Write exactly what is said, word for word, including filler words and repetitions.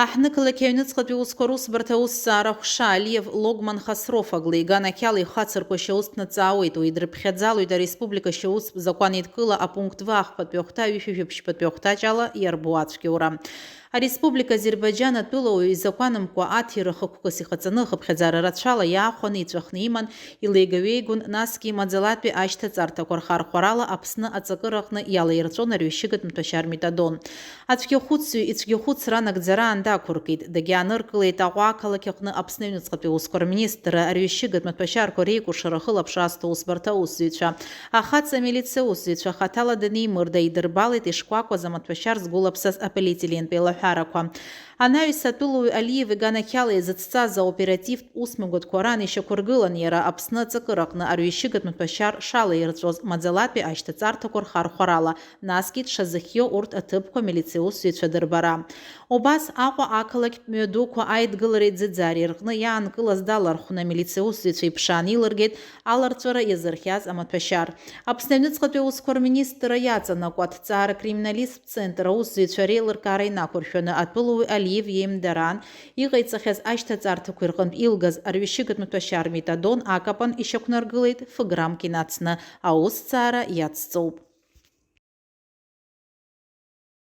Аҳҭнықалақь аҩныҵҟатәи аусқәа русбарҭа аусҭҵаара ҟәша Алиев Логман Хасроф аглеиган ақьала ихацырку ашьаус днаҵаауеит. Уи дрыԥхьаӡалоит ареспублика ашьаустә закәан еидкыла апункт В ахԥатәи ахәҭа ҩышәи жәаԥшьбатәи ахәҭаҷ ала иарбоу ацәгьоура. Ареспублика Азербаиџьан атәылауаҩ изакәанымкәа аҭира хықәкыс ихаҵаны ахыԥхьаӡара рацәала иаахәаны иҵәахны иман, илеигаҩеигон, насгьы маӡалатәи ашьҭаҵарҭақәа рхархәарала Аԥсны аҵакыраҟны иалаирҵәон арҩашьыгатә маҭәашьар метадон. Ацәгьахәыцҩы ицәгьахәыцра анагӡара аан дақәыркит, дагьааныркылеит Аҟәа ақалақь аҟны Аԥсны аҩныҵҟатәи аусқәа рминистрра арҩашьыгатә маҭәашьарқәа реикәыршара ахылаԥшра азҭо аусбарҭа аусзуҩцәа. Ахаҵа амилициа усзуҩцәа хаҭала данеимырда идырбалеит ишкәакәаз амаҭәашьар згәылаԥсаз аполиетилентә еилаҳәарақәа. Анаҩс атәылауаҩ Алиев иганахьала изыцҵаз аоперативтә усмҩаԥгатәқәа раан ишьақәыргылан иара Аԥсны аҵакыраҟны арҩашьыгатә маҭәашьар шалаирҵәоз маӡалатәи ашьҭаҵарҭақәа рхархәарала, насгьы дшазыхио урҭ аҭыԥқәа амилициа усзуҩцәа дырбара. Убас Аҟәа ақалақьтә мҩадуқәа аидгылареи ӡыӡаареи рҟны иаанкылаз далархәны амилициа усзуҩцәа иԥшаан илыргеит аларҵәара иазырхиаз амаҭәашьар. Аԥсны аҩныҵҟатәи аусқәа рминистрра иаҵанакуа аҭҵаара криминалисттә центр аусзуҩцәа реилыркаара инақәыршәаны атәылауаҩ Алиев иеимдараан иҟаиҵахьаз ашьҭаҵарҭақәа рҟынтә илгаз арҩашьыгатә маҭәашьар метадон акапан ишьақәнаргылеит ф-граммк инацны, аусҭҵаара иацҵоуп.